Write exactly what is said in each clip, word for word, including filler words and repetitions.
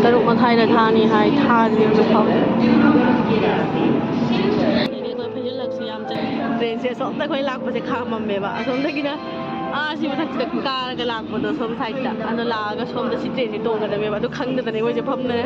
ꯇꯔꯨꯛ ꯃꯈꯥꯏꯗ ꯊꯥꯅꯤ ꯍꯥꯏ, ꯊꯥꯗ꯭ꯔꯤ ꯍꯧꯖꯤꯛ ꯐꯥꯎ꯫ ꯑꯗꯒꯤ ꯑꯩꯈꯣꯏ ꯐꯩꯖꯨꯜꯂꯛꯁꯨ ꯌꯥꯝ ꯆꯪꯉꯦ꯫ ꯇ꯭ꯔꯦꯟꯁꯦ ꯑꯁꯣꯝꯗ ꯑꯩꯈꯣꯏ ꯂꯥꯛꯄꯁꯦ ꯈꯥꯝꯃꯝꯃꯦꯕ, ꯑꯁꯣꯝꯗꯒꯤꯅ ꯑꯥ ꯁꯤ ꯃꯊꯛꯁꯤꯗ ꯀꯥꯔꯒ ꯂꯥꯛꯄꯗꯣ, ꯁꯣꯝ ꯁꯥꯏꯗꯠꯇ꯫ ꯑꯗꯣ ꯂꯥꯛꯑꯒ ꯁꯣꯝꯗ ꯁꯤ ꯇ꯭ꯔꯦꯟꯁꯦ ꯇꯣꯡꯒꯗꯕꯅꯦꯕ꯫ ꯑꯗꯣ ꯈꯪꯗꯗꯅ ꯑꯩꯈꯣꯏꯁꯦ ꯐꯝꯅ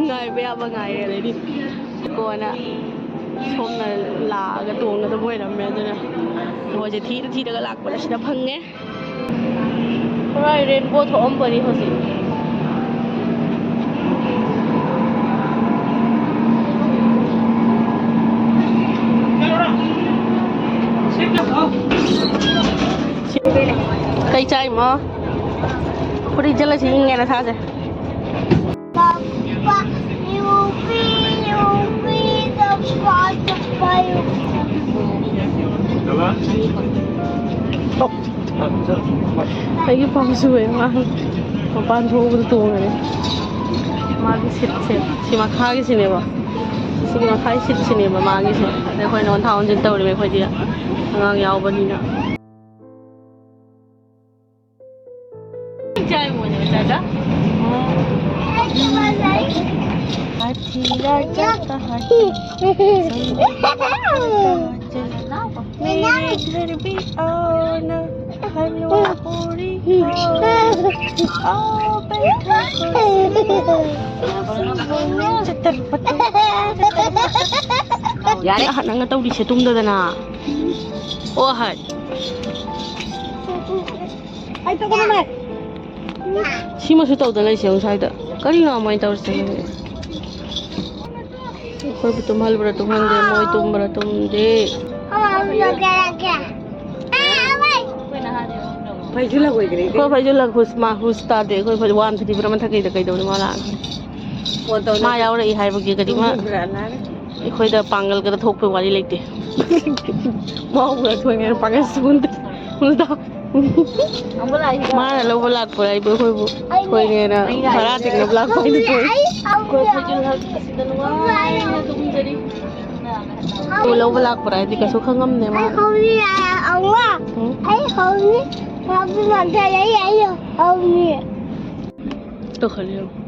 ꯉꯥꯏꯕ ꯌꯥꯕ ꯉꯥꯏꯔꯦ꯫ ꯑꯗꯩꯗꯤ ꯀꯣꯟꯅ ꯁꯣꯝꯅ ꯂꯥꯛꯑꯒ ꯇꯣꯡꯒꯗꯕ ꯑꯣꯏꯔꯝꯃꯦ꯫ ꯑꯗꯨꯅ ꯑꯩꯈꯣꯏꯁꯦ ꯊꯤꯔ ꯊꯤꯔꯒ ꯂꯥꯛꯄꯗ ꯁꯤꯗ ꯐꯪꯉꯦ꯫ ꯄꯨꯔꯥ ꯔꯦꯟꯕꯣ ꯊꯣꯛꯑꯝꯕꯅꯤ ꯍꯧꯖꯤꯛ꯫ ꯀꯩ ꯆꯥꯏꯃꯣ? ꯐꯨꯔꯤꯠ ꯆꯠꯂꯁꯤ ꯏꯪꯉꯦꯅ ꯊꯥꯁꯦ꯫ Papa, you feel, you feel the part of my ꯑꯩꯒꯤ ꯄꯥꯝꯁꯨ ꯃꯥ ꯃꯄꯥꯟ ꯊꯣꯛꯎꯕꯗ ꯇꯣꯡꯉꯅꯤ꯫ ꯃꯥꯒꯤ ꯁꯤꯠꯁꯦ ꯁꯤ ꯃꯈꯥꯒꯤꯁꯤꯅꯦꯕ, ꯁꯤꯒꯤ ꯃꯈꯥꯒꯤ ꯁꯤꯠꯁꯤꯅꯦꯕ ꯃꯥꯒꯤꯁꯦ꯫ ꯑꯗꯩ ꯑꯩꯈꯣꯏꯅ ꯑꯣꯟꯊꯥ ꯑꯣꯟꯁꯤꯟ ꯇꯧꯔꯤꯕ, ꯑꯩꯈꯣꯏꯗꯤ ꯑꯉꯥꯡ ꯌꯥꯎꯕꯅꯤꯅ꯫ ꯌꯥꯔꯦ꯫ ꯑꯍꯠ, ꯅꯪꯅ ꯇꯧꯔꯤꯁꯦ ꯇꯨꯝꯗꯗꯅ꯫ ꯑꯣ ꯑꯍꯠ꯫ ꯁꯤꯃꯁꯨ ꯇꯧꯗꯅ ꯂꯩꯁꯦ ꯉꯁꯥꯏꯗ꯫ ꯀꯔꯤꯅꯣ ꯃꯣꯏꯅ ꯇꯧꯔꯤꯁꯦ? ꯑꯩꯈꯣꯏꯕꯨ ꯇꯨꯝꯍꯜꯂꯕ꯭ꯔꯥ ꯇꯨꯝꯍꯟꯗꯦ, ꯃꯣꯏ ꯇꯨꯝꯕ꯭ꯔꯥ ꯇꯨꯝꯗꯦ꯫ ꯐꯩꯖꯨꯜ ꯂꯧꯔꯣꯏꯗ꯭ꯔꯦ꯫ ꯑꯩꯈꯣꯏ ꯐꯩꯖꯨꯜ ꯂꯧ ꯍꯨꯁ ꯃꯥ ꯍꯨꯁ ꯇꯥꯗꯦ꯫ ꯑꯩꯈꯣꯏ ꯐꯩꯖꯨꯜ ꯋꯥꯟ ꯊ꯭ꯔꯤ ꯄꯨꯔꯥ ꯃꯊꯛ ꯀꯩꯗ ꯀꯩꯗꯧꯅꯤ ꯃꯥ ꯂꯥꯛꯑꯒ? ꯐꯣꯟ ꯇꯧꯅ ꯃꯥ ꯌꯥꯎꯔꯛꯏ ꯍꯥꯏꯕꯒꯤ ꯀꯔꯤ ꯃꯥ ꯇꯨꯝꯕ꯭ꯔꯥ ꯂꯥꯛꯑꯒ? ꯑꯩꯈꯣꯏꯗ ꯄꯥꯡꯒꯜꯒꯗ ꯊꯣꯛꯄꯩ ꯋꯥꯔꯤ ꯂꯩꯇꯦ꯫ ꯃꯥ ꯎꯔ ꯊꯣꯛꯑꯦ ꯄꯥꯡꯒꯜ ꯁꯨꯕꯨꯟꯗ꯫ ꯎꯜꯇꯥ꯫ ꯃꯥꯅ ꯂꯧꯕ ꯂꯥꯛꯄ꯭ꯔꯥ ꯍꯥꯏꯕꯨ ꯑꯩꯈꯣꯏꯕꯨ? ꯑꯩꯈꯣꯏꯅꯦꯅ ꯚꯔꯥ ꯇꯤꯡꯅꯕ ꯂꯥꯛꯄ ꯍꯥꯏꯅ ꯊꯣꯛꯑꯦ꯫ ꯑꯩꯈꯣꯏ ꯐꯩꯖꯨꯜ ꯍꯛ ꯑꯁꯤꯗ ꯅꯨꯡꯉꯥꯏꯅ ꯇꯨꯝꯖꯔꯤ꯫ ꯑꯣ, ꯂꯧꯕ ꯂꯥꯛꯄ꯭ꯔꯥ ꯍꯥꯏꯗꯤ ꯀꯩꯁꯨ ꯈꯪꯉꯝꯗꯦ ꯃꯥ꯫ ꯑꯩ ꯍꯧꯅꯤ, ꯑꯩ ꯍꯧꯅꯤ, ꯎꯝ? ꯑꯩ ꯍꯧꯅꯤ, ꯍꯧꯅꯤ, ꯍꯧꯅꯤ꯫ ꯇꯧꯈꯠꯂꯦ ꯌꯦꯡꯉꯨ꯫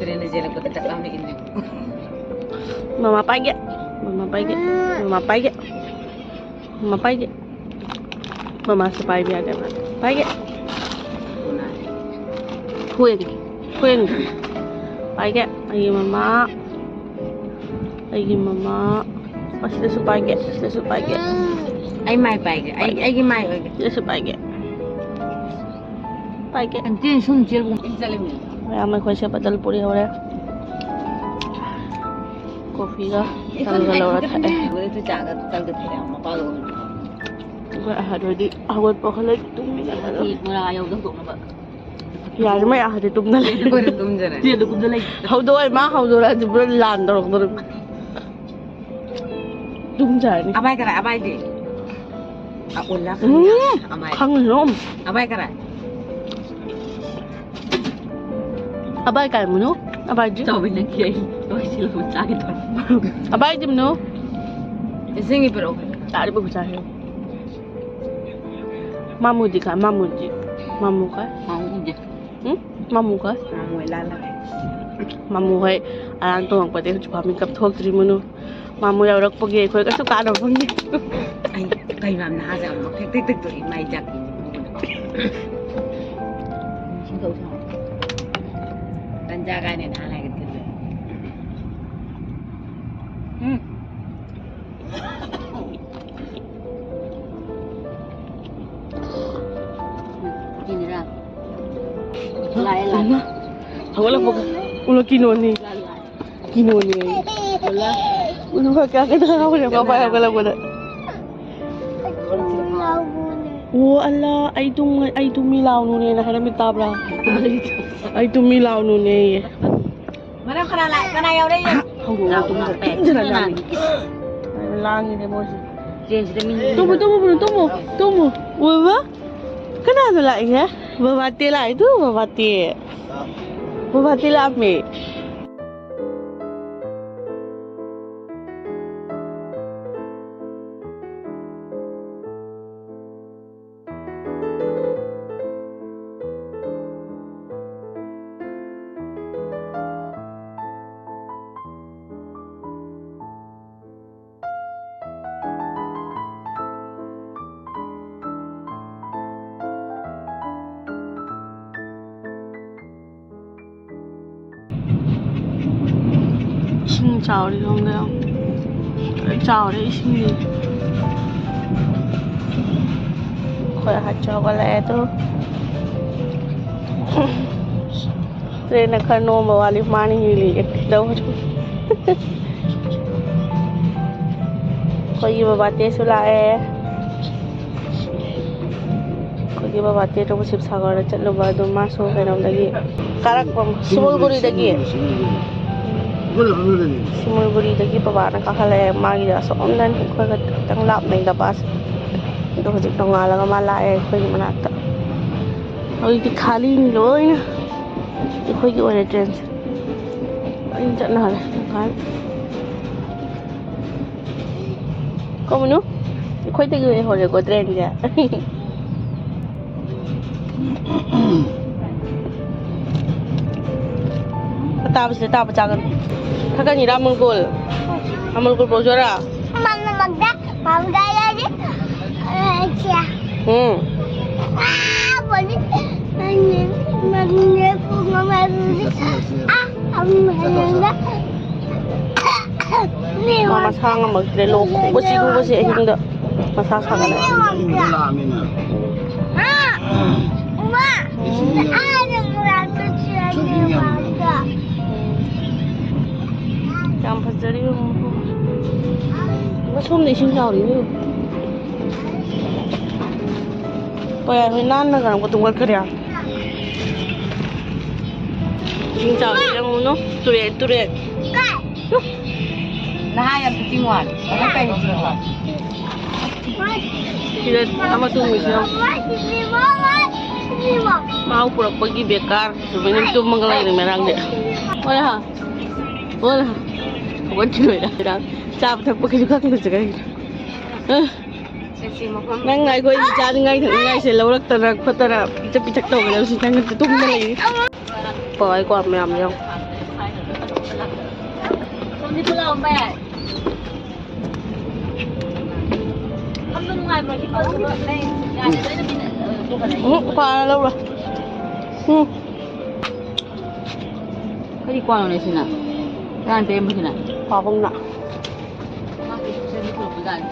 ꯇꯨꯔꯦꯟꯗ ꯆꯦꯜꯂꯛꯄꯗ ꯆꯥꯛ ꯂꯥꯝꯃꯛꯏꯅꯦ꯫ ꯃꯃꯥ ꯄꯥꯏꯒꯦ꯫ ꯃꯃꯥ ꯄꯥꯏꯒꯦ꯫ ꯃꯃꯥ ꯄꯥꯏꯒꯦ꯫ ꯃꯃꯥ ꯄꯥꯏꯒꯦ꯫ ꯃꯃꯥꯁꯨ ꯄꯥꯏꯕ ꯌꯥꯗꯦꯕ꯫ ꯄꯥꯏꯒꯦ꯫ ꯈꯨꯌꯦꯡ꯫ ꯈꯨꯌꯦꯡ꯫ ꯄꯥꯏꯒꯦ꯫ ꯑꯩꯒꯤ ꯃꯃꯥ꯫ ꯑꯩꯒꯤ ꯃꯃꯥ꯫ ꯑꯁꯤꯗꯁꯨ ꯄꯥꯏꯒꯦ꯫ ꯑꯁꯤꯗꯁꯨ ꯄꯥꯏꯒꯦ꯫ ꯑꯩ ꯃꯥꯏ ꯄꯥꯏꯒꯦ꯫ ꯑꯩ, ꯑꯩꯒꯤ ꯃꯥꯏ ꯑꯣꯏꯒꯦ꯫ ꯁꯤꯗꯁꯨ ꯄꯥꯏꯒꯦ꯫ ꯄꯥꯏꯒꯦ꯫ ꯑꯟꯇꯤ ꯁꯨꯝ ꯆꯦꯜꯂꯨ꯫ ꯆꯠꯂꯤꯃꯤ꯫ ꯃꯌꯥꯝ ꯑꯩꯈꯣꯏꯁꯦ ꯕꯗꯜ ꯄꯨꯔꯤ ꯍꯧꯔꯦ꯫ ꯀꯣꯐꯤꯒ ꯇꯜꯒ ꯂꯧꯔ ꯊꯛꯑꯦ꯫ ꯆꯥꯒ ꯇꯜꯒ ꯊꯛꯑꯦ, ꯃꯄꯥꯒ ꯑꯣꯏꯅ꯫ ꯑꯩꯈꯣꯏ ꯑꯍꯟ ꯍꯣꯏꯗꯤ ꯍꯧꯒꯠꯄ ꯈꯔ ꯂꯩ, ꯇꯨꯝꯃꯤ꯫ ꯁꯤ ꯃꯣꯔꯥ ꯌꯧꯗ ꯍꯨꯟꯗꯣꯛꯅꯕ꯫ ꯌꯥꯔꯦ, ꯃꯌꯥ ꯍꯧꯖꯤꯛ ꯇꯨꯝꯅ ꯂꯩ꯫ ꯑꯩꯈꯣꯏꯅ ꯇꯨꯝꯖꯔꯦ꯫ ꯆꯦꯟꯗ ꯀꯨꯝꯗ ꯂꯩ꯫ ꯍꯧꯗꯣꯛꯑꯣꯏ, ꯃꯥ ꯍꯧꯗꯣꯔꯛꯑꯗꯤ ꯄꯨꯔꯥ ꯂꯥꯟ ꯇꯧꯔꯛꯇꯣꯔꯤꯃꯤ꯫ ꯇꯨꯝꯖꯔꯅꯤ꯫ ꯑꯕꯥꯏ ꯀꯔꯥꯏ? ꯑꯕꯥꯏꯗꯤ? ꯑ, ꯑꯣꯂꯥ ꯎꯝ, ꯈꯪꯉꯦ꯫ ꯑꯕꯥꯏ꯫ ꯈꯪꯉꯤꯅꯣ꯫ ꯑꯕꯥꯏ ꯀꯔꯥꯏ? ꯑꯕꯥꯏ ꯀꯥꯏ ꯃꯅꯨ? ꯑꯕꯥꯏꯗꯤ? ꯆꯥꯎꯕꯤ ꯅꯪꯒꯤ ꯑꯩ ꯂꯣꯏꯁꯤꯜꯂꯒ ꯆꯥꯒꯦ ꯇꯧꯔꯦ꯫ ꯑꯕꯥꯏꯗꯤ ꯃꯅꯨ? ꯏꯁꯤꯡꯒꯤ ꯄꯤꯔꯛꯑꯣ꯫ ꯆꯥꯔꯤꯕ ꯈꯨꯆꯥꯁꯦ꯫ ꯃꯥꯃꯨꯗꯤ ꯀꯥꯏ? ꯃꯥꯃꯨꯗꯤ꯫ ꯃꯥꯃꯨ ꯀꯥꯏ? ꯃꯥꯃꯨꯗꯤ꯫ ꯎꯝ? ꯃꯥꯃꯨ ꯀꯥꯏ? ꯃꯥꯃꯨ ꯍꯣꯏ ꯂꯥꯜꯂꯦ꯫ ꯃꯥꯃꯨ ꯍꯣꯏ ꯑꯔꯥꯡ ꯇꯣꯡꯉꯛꯄꯗꯩ ꯍꯧꯖꯤꯛꯐꯥꯎ ꯃꯤꯀꯞ ꯊꯣꯛꯇ꯭ꯔꯤ ꯃꯅꯨ꯫ ꯃꯥꯃꯨ ꯌꯥꯎꯔꯛꯄꯒꯤ ꯑꯩꯈꯣꯏ ꯀꯩꯁꯨ ꯀꯥꯟꯅꯕ ꯐꯪꯗꯦ꯫ ꯑꯩ ꯀꯩ ꯃꯌꯥꯝ ꯅꯍꯥꯁꯦ ꯑꯃꯨꯛ ꯊꯦꯛ ꯊꯦꯛ ꯊꯦꯛ ꯇꯧꯏ ꯃꯥꯏ ꯖꯥꯇꯤꯁꯦ꯫ ꯁꯤꯡꯗꯧ ꯁꯥ꯫ ꯇꯟꯖꯥ ꯀꯥꯏꯅ ꯅꯍꯥꯟ ꯍꯥꯏꯒꯠꯈꯤꯕꯗꯣ꯫ ꯎꯝ꯫ ꯀꯤꯅꯤꯔꯥ? ꯂꯥꯛꯑꯦ, ꯂꯥꯛꯑꯦ꯫ ꯍꯧꯒꯠꯂꯛꯄꯒ ꯎꯂꯣ ꯀꯤꯅꯣꯅꯤ꯫ ꯂꯥꯛꯑꯦ, ꯂꯥꯛꯑꯦ꯫ ꯀꯤꯅꯣꯅꯦ꯫ ꯎꯂꯥ꯫ ꯎꯂꯨ ꯈꯛ ꯀꯌꯥ ꯀꯩꯅꯣ ꯍꯔꯥꯎꯕꯅꯦ, ꯃꯄꯥ ꯍꯧꯒꯠꯂꯛꯄꯗ꯫ ꯑꯣ ꯑꯜꯂꯥ, ꯑꯩ ꯇꯨꯝ-, ꯑꯩ ꯇꯨꯝꯃꯤ ꯂꯥꯎꯅꯨꯅꯦꯅ ꯍꯥꯏꯔꯝꯃꯤ ꯇꯥꯕ꯭ꯔꯥ? ꯑꯩ ꯇꯨꯝꯃꯤ ꯂꯥꯎꯅꯨꯅꯦꯌꯦ꯫ ꯃꯔꯝ ꯀꯅꯥ ꯂꯥꯛ-, ꯀꯅꯥ ꯌꯥꯎꯔꯛꯏ? ꯍꯧꯗꯣꯛꯑꯣ, ꯇꯨꯝꯃꯣ꯫ ꯂꯥꯛꯑꯣ, ꯂꯥꯛꯑꯣ꯫ ꯂꯥꯡꯉꯤꯅꯦ ꯃꯣꯏꯁꯦ꯫ ꯆꯦꯟꯁꯤꯗ ꯃꯤ ꯇꯨꯝꯃꯨ, ꯇꯨꯝꯃꯨ, ꯕ꯭ꯔꯨꯅꯣ, ꯇꯨꯝꯃꯨ, ꯇꯨꯝꯃꯨ꯫ ꯎꯕ? ꯀꯅꯥꯅꯣ ꯂꯥꯛꯏꯍꯦ? ꯕꯕꯥꯇꯦ ꯂꯥꯛꯏꯗꯨ, ꯕꯕꯥꯇꯦ꯫ ꯕꯕꯥꯇꯦ ꯂꯥꯛꯑꯝꯃꯦ꯫ ꯆꯥꯎꯔꯦ ꯁꯣꯝꯗ ꯌꯦꯡꯉꯣ꯫ ꯂꯣꯏ ꯆꯥꯎꯔꯦ ꯏꯁꯤꯡꯁꯦ꯫ ꯑꯩꯈꯣꯏ ꯑꯍꯟꯁꯨ ꯍꯧꯒꯠꯂꯛꯑꯦ ꯑꯗꯣ꯫ ꯇ꯭ꯔꯦꯟꯅ ꯈꯔ ꯅꯣꯝꯕ ꯋꯥꯠꯂꯤ, ꯃꯥꯅ ꯍꯦꯜꯂꯤ ꯑꯦꯛꯇꯤꯡ ꯇꯧꯕꯗꯣ꯫ ꯑꯩꯈꯣꯏꯒꯤ ꯕꯕꯥ ꯇꯦꯁꯨ ꯂꯥꯛꯑꯦ꯫ ꯑꯩꯈꯣꯏꯒꯤ ꯕꯕꯥ ꯇꯦ ꯇꯧꯕ ꯁꯤꯕꯁꯥꯒꯔꯗ ꯆꯠꯂꯨꯕ ꯑꯗꯨ ꯃꯥꯁꯨ ꯀꯩꯅꯣꯝꯗꯒꯤ ꯀꯥꯔꯛꯄ, ꯁꯤꯃꯨꯜꯒꯨꯔꯤꯗꯒꯤ꯫ ꯁꯤꯃꯨꯜꯒꯨꯔꯤꯗꯒꯤ ꯕꯕꯥꯅ ꯀꯥꯈꯠꯂꯛꯑꯦ꯫ ꯃꯥꯒꯤꯗ ꯑꯁꯣꯝꯗꯅꯤ, ꯑꯩꯈꯣꯏꯒ ꯈꯤꯇꯪ ꯂꯥꯞꯅꯩ ꯗꯕꯥꯁꯦ꯫ ꯑꯗꯣ ꯍꯧꯖꯤꯛ ꯅꯣꯡꯉꯥꯜꯂꯒ ꯃꯥ ꯂꯥꯛꯑꯦ ꯑꯩꯈꯣꯏꯒꯤ ꯃꯅꯥꯛꯇ꯫ ꯍꯧꯖꯤꯛꯇꯤ ꯈꯥꯂꯤꯅꯤ ꯂꯣꯏꯅ꯫ ꯑꯩꯈꯣꯏꯒꯤ ꯑꯣꯏꯔꯦ ꯇ꯭ꯔꯦꯟꯁꯦ꯫ ꯂꯣꯏꯅ ꯆꯠꯅꯈ꯭ꯔꯦ꯫ ꯀꯃꯅꯨ? ꯑꯩꯈꯣꯏꯗꯒꯤ ꯑꯣꯏꯍꯧꯔꯦꯀꯣ ꯇ꯭ꯔꯦꯟꯁꯦ꯫ ꯑꯇꯥꯕꯁꯤꯗ ꯇꯥꯕ ꯆꯥꯒꯅꯤ꯫ ꯊꯛꯀꯅꯤꯔꯥ ꯑꯃꯨꯜ ꯀꯨꯜ? ꯑꯃꯨꯜ ꯀꯨꯜ ꯄꯧꯖꯔꯥ? ꯃꯝꯅ ꯃꯝꯗ, ꯃꯝꯗ ꯌꯥꯗꯦ꯫ ꯑ, ꯆꯦ꯫ ꯎꯝ꯫ ꯑꯥ, ꯕꯣꯂꯤ꯫ ꯃꯝꯅ, ꯃꯝꯅ ꯄꯨꯡ ꯑꯃ ꯑꯗꯨꯗꯤ꯫ ꯑꯥ, ꯑꯃ ꯃꯝꯗ꯫ ꯃꯥ ꯃꯁꯥ ꯉꯝꯃꯛꯇ꯭ꯔꯦ, ꯂꯣꯛ ꯈꯨꯕꯁꯤ ꯈꯨꯕꯁꯤ ꯑꯍꯤꯡꯗ ꯃꯁꯥ ꯁꯥꯒꯠꯂꯛꯑꯦ꯫ ꯌꯥꯝ ꯐꯖꯔꯤꯕ ꯃꯐꯝ꯫ ꯁꯣꯝꯗ ꯏꯁꯤꯡ ꯆꯥꯎꯔꯤꯅꯦ꯫ ꯍꯣꯏ, ꯍꯣꯏ, ꯅꯥꯟꯅ ꯀꯩꯅꯣ ꯇꯨꯝꯈꯠꯈ꯭ꯔꯦ꯫ ꯏꯁꯤꯡ ꯆꯥꯎꯔꯤ ꯌꯦꯡꯉꯨꯅꯨ꯫ ꯇꯨꯔꯦꯟ, ꯇꯨꯔꯦꯟ꯫ ꯅꯍꯥ ꯌꯥꯝ ꯆꯤꯡ ꯋꯥꯅꯤ꯫ ꯑꯗꯣ ꯀꯩ ꯆꯤꯡ ꯋꯥꯅꯤ? ꯁꯤꯗ ꯑꯃ ꯇꯨꯝꯃꯤꯁꯤ ꯌꯦꯡꯉꯨ꯫ ꯃꯥ ꯄꯨꯔꯛꯄꯒꯤ ꯕꯦꯀꯥꯔ꯫ ꯁꯨꯃꯥꯏꯅ ꯇꯨꯝꯃꯒ ꯂꯩꯔꯦ ꯉꯔꯥꯡꯗꯤ꯫ ꯍꯣꯏ ꯍꯥ꯫ ꯍꯣꯏ ꯍꯥ꯫ ꯍꯧꯒꯠꯈꯤꯔꯣꯏꯗ꯫ ꯆꯥꯕ ꯊꯛꯄ ꯀꯩꯁꯨ ꯈꯪꯗꯁꯦ ꯀꯩꯒꯤꯅꯣ? ꯑ꯫ ꯅꯪ ꯑꯩꯈꯣꯏ ꯆꯥꯅꯤꯡꯉꯥꯏ ꯊꯛꯅꯤꯡꯉꯥꯏꯁꯦ ꯂꯧꯔꯛꯇꯅ ꯈꯣꯠꯇꯅ ꯄꯤꯊꯛ ꯄꯤꯊꯛ ꯇꯧꯒꯗꯕꯁꯤ ꯅꯪ ꯇꯨꯝꯗ ꯂꯩꯔꯤ꯫ ꯄꯋꯥꯏ ꯀ꯭ꯋꯥ ꯃꯌꯥꯝ ꯌꯥꯎ꯫ ꯎꯝ, ꯀ꯭ꯋꯥ ꯂꯧꯔꯣ꯫ ꯎꯝ꯫ ꯀꯔꯤ ꯀ꯭ꯋꯥꯅꯣꯅꯦ ꯁꯤꯅ? ꯀꯅꯥꯅ ꯇꯩꯔꯝꯕꯁꯤꯅ? ꯄꯥꯕꯨꯡꯅ꯫ ꯃꯥꯒꯤ ꯁꯤꯗ ꯄꯨꯔꯛꯄꯖꯥꯠꯅꯤ꯫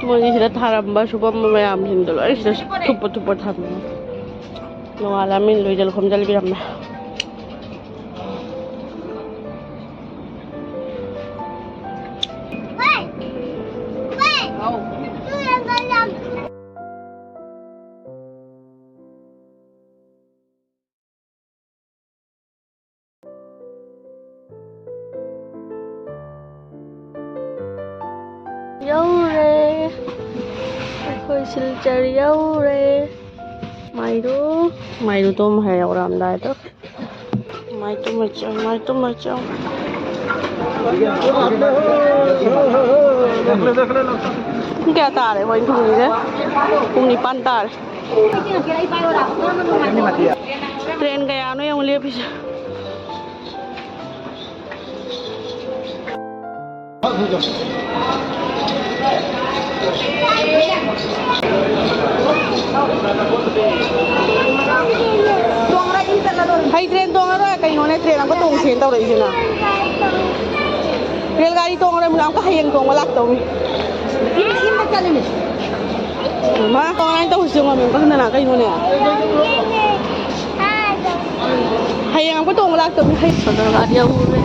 ꯃꯣꯏꯒꯤ ꯁꯤꯗ ꯊꯥꯔꯝꯕ ꯁꯨꯄꯝꯕ ꯃꯌꯥꯝꯁꯤꯡꯗꯣ ꯂꯣꯏ ꯁꯤꯗ ꯊꯨꯞꯄ ꯊꯨꯞꯄ ꯊꯝꯃꯦ꯫ ꯅꯣꯡꯉꯥꯜꯂ ꯃꯤꯅ ꯂꯣꯏꯖꯜ ꯈꯣꯝꯖꯜꯕꯤꯔꯝꯃꯦ꯫ ꯌꯧꯔꯦ꯫ ꯑꯩꯈꯣꯏ ꯁꯤꯜꯆꯔ ꯌꯧꯔꯦ꯫ ꯃꯥꯏꯔꯨ, ꯃꯥꯏꯔꯨ ꯇꯨꯝ ꯍꯦꯛ ꯌꯧꯔꯛꯑꯝꯗꯥꯏꯗ꯫ ꯃꯥꯏ ꯇꯨꯝꯃ ꯆꯪ, ꯃꯥꯏ ꯇꯨꯝꯃ ꯆꯪ꯫ ꯄꯨꯡ ꯀꯌꯥ ꯇꯥꯔꯦ ꯑꯩꯈꯣꯏ ꯊꯣꯡꯉꯤꯁꯦ? ꯄꯨꯡ ꯅꯤꯄꯥꯟ ꯇꯥꯔꯦ꯫ ꯇ꯭ꯔꯦꯟ ꯀꯌꯥꯅꯣ ꯌꯦꯡꯉꯨ ꯂꯦꯞꯄꯤꯁꯦ꯫ ꯍꯩ, ꯇ꯭ꯔꯦꯟ ꯇꯣꯡꯉꯔꯣꯏ꯫ ꯀꯩꯅꯣꯅꯦ, ꯇ꯭ꯔꯦꯟ ꯑꯃꯨꯛꯀ ꯇꯣꯡꯁꯦꯅ ꯇꯧꯔꯛꯏꯁꯤꯅ? ꯔꯦꯜ ꯒꯥꯔꯤ ꯇꯣꯡꯉꯔꯣꯏ, ꯑꯃꯨꯛꯀ ꯍꯌꯦꯡ ꯇꯣꯡꯕ ꯂꯥꯛꯇꯧꯅꯤ꯫ ꯃꯥ ꯀꯃꯥꯏꯅ ꯇꯧꯁꯤ ꯉꯝꯃꯦ ꯈꯪꯗꯅ ꯀꯩꯅꯣꯅꯦ? ꯍꯌꯦꯡ ꯑꯃꯨꯛꯀ ꯇꯣꯡꯕ ꯂꯥꯛꯇꯧꯅꯤ꯫ ꯍꯩ, ꯁꯣꯗꯔ ꯒꯥꯔꯤ ꯌꯧꯔꯦ꯫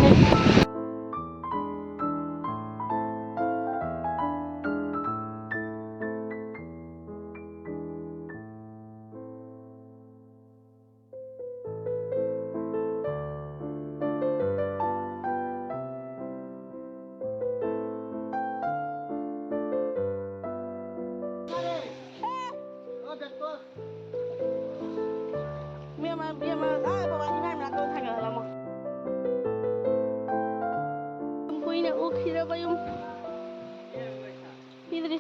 ꯏꯕꯦꯝꯃ, ꯏꯕꯦꯝꯃ, ꯑꯥ, ꯕꯕꯥꯒꯤ ꯃꯥꯏ ꯃꯅꯥꯛꯇ ꯑꯣꯏꯅ ꯊꯥꯡꯒꯠꯍꯜꯂꯝꯃꯣ꯫ ꯌꯥꯝ ꯀꯨꯏꯅ ꯎꯈꯤꯗꯕ ꯌꯨꯝ꯫ ꯄꯤꯗ꯭ꯔꯤ꯫